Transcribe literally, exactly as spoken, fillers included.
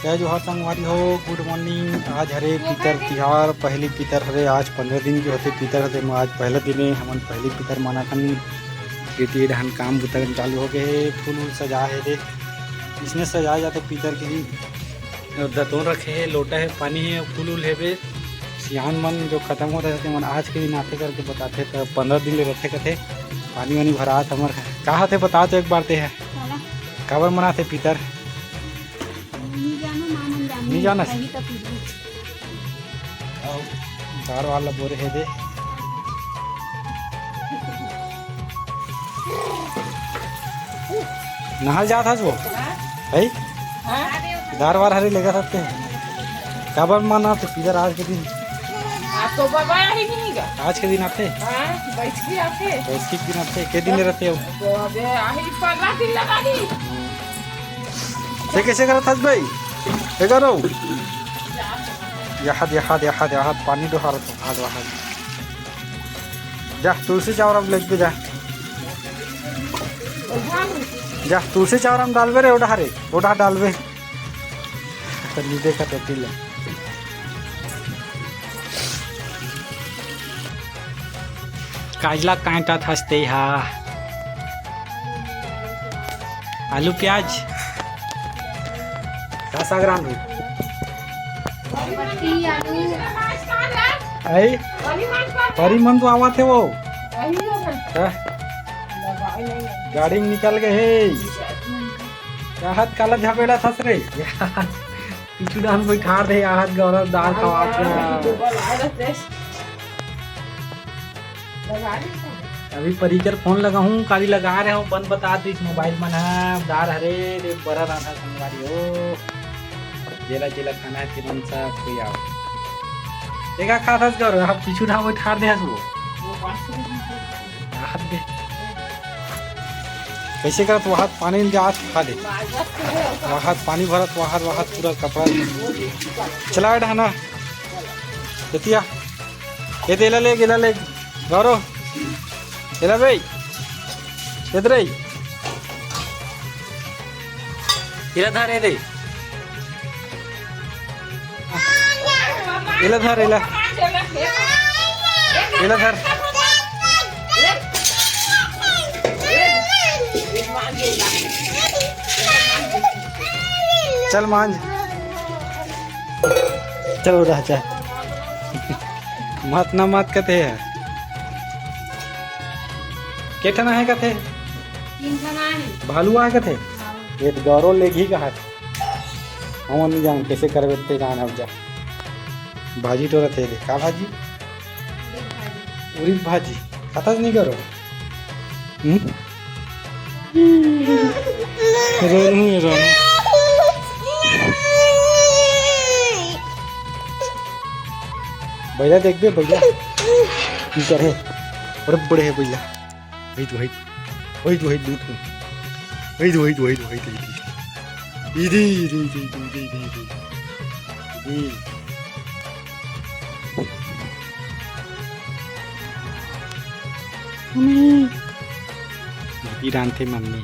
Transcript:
जय जोहार संगवारी हो, गुड मॉर्निंग। आज हरे पीतर तिहार, पहली पीतर हरे, आज पंद्रह दिन के होथे पीतर हरे, आज पहला दिन हे, हमन पहली पीतर मनाथन। खेती डहन काम बुता चालू हो गए हे, फूल उल सजा हे दे, इसने सजाए जाथे पीतर के दिन। दतोन रखे हे, लोटा हे, पानी हे, फूल उल हेबे। सियान मन जो खत्म हो रहे थे, मन आज के दिन आथे करके बताथे, त पंद्रह दिन ले रथे कथे। पानी वानी भरात हमर का होथे बता तो एक बार ते है। काबर मनाथे पीतर? नी जानो, माँ मन जानही। नी जानस? अउ दार वाला बोरे हे दे। नहाल जात हस वो? है? हाँ? दार वार हरे लेगा सकते हैं। काबर मनाथे पीतर आज के दिन? आज तो बाबा आही नहीं गा। आज के दिन आथे? हाँ, बैठ के आथे। बैठ के दिन आथे? के दिन रहते हो? तो अबे आही, पंद्रह दिन लगा दी। ते कैसे करत हस भाई? ये करो। यहाँ, यहाँ, यहाँ, यहाँ, पानी डोहारत हो, हाथ वहाँ। जा, तुलसी चावरम लेके जा। जा, तुलसी चावरम डालबे रे, ओढ़ा रे, ओढ़ा डालबे। तो नी देखा तो पी ले। काजला कांटा थसते हा। आलू प्याज। का साग रांधू? बरबट्टी, आलू। आई? परी मन तो आवत हे वो। हाँ? गाड़ी में निकल गए हे। चाहत काला झपेला थस रे। पीछू डाहन कोई ठाड़ दे, आहत गौरव दाल खवात हे। अभी परीकर फोन लगाहूँ, काली लगा रहे हो, बन बता दीस मोबाइल मन ह, दार हरे, रे बरा राधा संगवारी हो। जेला जेला खाना हे, तिमन सब कोई आओ। देखा खा थस गौरव, आप पीछू डाहन कोई ठाड़ दे हस वो। आहत दे। कैसे करत वहाद पानी ले जात खा दे। वहाद पानी भरत, वहाद, वहाद पूरा कपड़ा। चला डाहना। जतिया। ये दे, एला ले, एला ले। गौरव। एला बे। इधर आई। एला धर, ए दे। एला धर, एला। एला धर। चल मांज। चल उड़ा, चल। मत ना मत कथे हे। के ठन आहे कथे? तीन ठन आहे। भालू आहे कथे? हाँ। एक गौरव लेगही कहा। हमन नहीं जान कैसे करबे ते जान अब जा। भाजी टोरत हे दे। का भाजी? उरीद भाजी। उरीद भाजी। खाथस नहीं करो? हम्म? रोनू हे, रोनू। बैला देखबे, बैला। की करे? अरे बड़े हे बैला। वही तो, वही। वही तो, वही दूध। वही तो, वही तो, वही तो, वही तो, वही तो। इधर, इधर, इधर, इधर, इधर, इधर। इधर। मम्मी। रोटी रांधथे मम्मी।